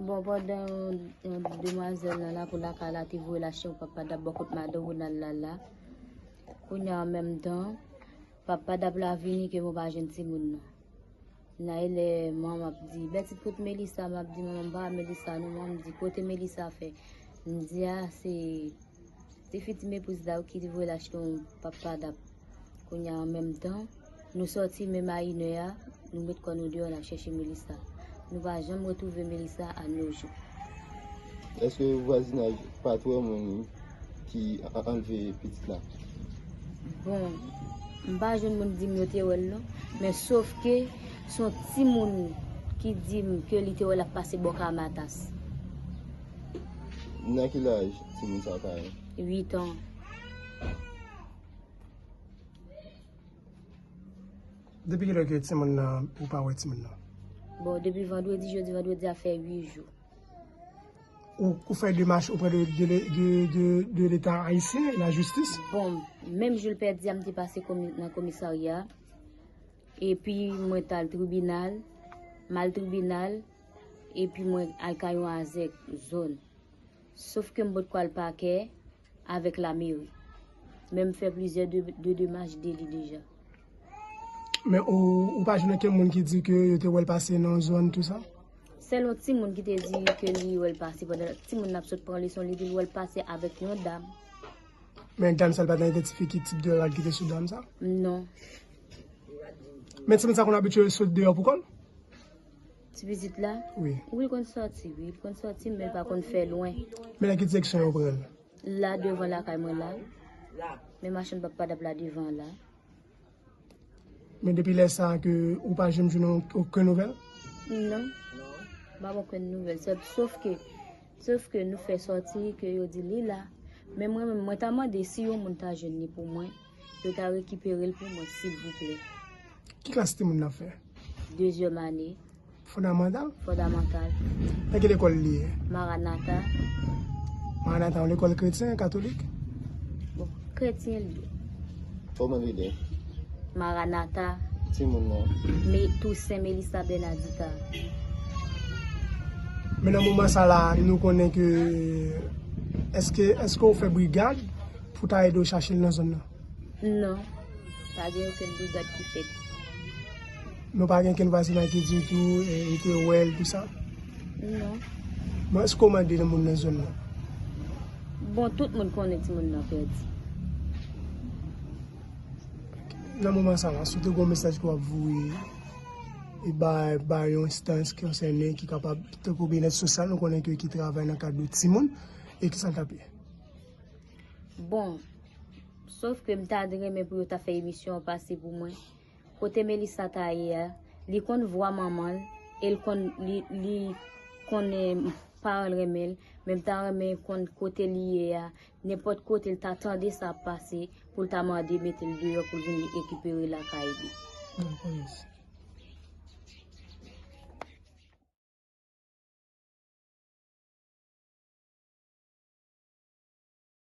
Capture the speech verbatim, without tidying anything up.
Bon, pandan yon demwazèl nan lakou lakay la te voye l achte yon papa dap bò kot madan Ronald la la, kounye a an menm tan, papa dap la vini ke mwen pa jwenn timoun nan. Nan e lè manman ap di, Bètit, kote Melissa? M ap di, manman, m pa wè Melissa non, manman m di, kote Melissa fè? M di, a, se Tifi ti mepris la wi ki voye l achte yon papa dap. Kounye a an menm tan, nou sòti menm a inè a, nou met kò nou deyò n ap chèche Melissa. Nou pa janm retwouve Melissa a no jou. Èske vwazinaj pa t wè moun ki a- anlve pitit la? Bon, m pa jwenn moun di m yo te wè l non, men sof ke se yon timoun ki di m ke li te wè l ap pase bò Kamatas. Nan ki laj timoun sa ta ye? Uit an. Depi kilè ke timoun nan, ou pa wè timoun nan? Bon, depi vandredi, jodi vandredi a fè uit jou. Ou, ou fè demach oprè de, de, de, de, de Leta ayisyen, lajistis? Bon, menm jou l pèdi a, m te pase komi, nan komisarya. Epi mwen t al tribinal, m al tribinal, epi mwen al kay yon azèk zòn. Sof ke m potko al pakè avèk lameri. Men m fè plizyè de, de demach de li deja. Men ou, ou pa jwenn okenn moun ki di ke yo te wè l pase nan zòn, tou sa? Sèl yon timoun ki te di ke li wè l pase pandan timoun nan ap sot pran leson, li di l wè l pase avèk yon dam. Men dam sa, l pa t idantifye ki tip de rad ki te sou dam sa? Non. Men timoun sa konn abitye sot deyò pou kò l? Ti pitit la? Wi. Wi, l konn sòti, wi. L konn sòti, men l pa konn fè lwen. Men nan ki direksyon yo pran l? La devan lakay mwen la. Men machann papa dap la devan la. Men depi lè sa a ke ou pa janm jwenn okenn nouvèl? Non. M pa gen okenn nouvèl. Sof, sof ke, sof ke nou fè sòti ke yo di li la. Men mwen menm, mwen ta mande si yon moun ta jwenn li pou mwen, yo ta rekipere l pou mwen, silvouplè. Ki klas timoun nan ap fè? Dezyèm ane. Fondamantal? Fondamantal. Nan ki lekòl li ye? Maranata. Maranata, yon lekòl kretyen, katolik? Bon, kretyen li ye. Kòman li rele? Maranata. Timoun nan? Me Tousen Melissa Bernadita. Men nan moman sa la, nou konnen ke, èske, èske w fè brigad pou ta ede w chache l nan zòn nan? Non. Pa gen okenn brigad ki fèt. Nou pa gen kenn vwazinay ki di tou, e, li te wè l, tou sa? Non. Bon, èske w mande nan moun nan zòn nan? Bon, tout moun konnen timoun nan pèdi. Nan moman sa la, si w te gen yon mesaj ke w ap voye, e ba, ba yon enstans konsène ki kapab, tankou byennèt sosyal, nou konnen ke ki travay nan kad de timoun, e ki sa l t ap ye? Bon, sof ke m ta renmen pou yo ta fè emisyon an pase pou mwen. Kote Melissa ta ye a, li konn vwa manman l, e l konn, li, li konnen paran l renmen l, men m ta renmen konn kote li ye a, nenpòt kote l ta tande sa ap pase, pou l ta mande mete l deyò pou l vin rekipere lakay li. Dakò, mèsi.